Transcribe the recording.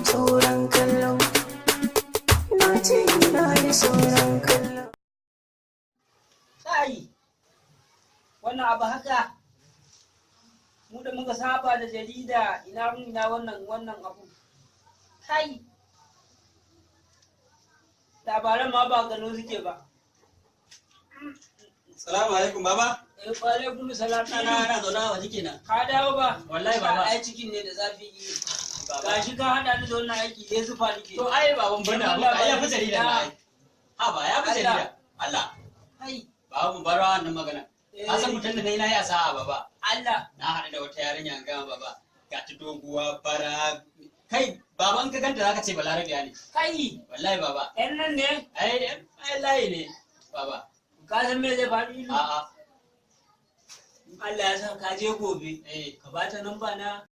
Sauran kallo, na ce ina da sauran kallo. Kai, wannan abu haka, mu da muka saba da jarida, ina mu ina wannan abu. Kai, labaran ma ba gano suke ba. Salamu alaikum, baba. Eh, wa alaikum salam. Ana zaune a waje kenan. Ka dawo ba? Wallahi, baba. Ai cikin ne da zafi. Baba. Gashi ka hada ni da wannan aiki, ya zufa nake. To ai baban bana abu ai ya fi jarida na ai. Ha ba ya fi jarida. Allah. Kai. Baba, mun bar wannan magana. Ka san mutum da nayi na yi asa'a, baba. Allah. Na haɗu da wata yarinya gama, baba. Ga ta doguwa fara. Kai baba, in ka ganta zaka ce Balarabiya ne. Kai. Wallahi, baba. Yan nan ne? Ai layi ne, baba. Ka san me zai faru, Ilu? A'a. In Allah ya sa ka je gobe, Eh. ka bata namba na.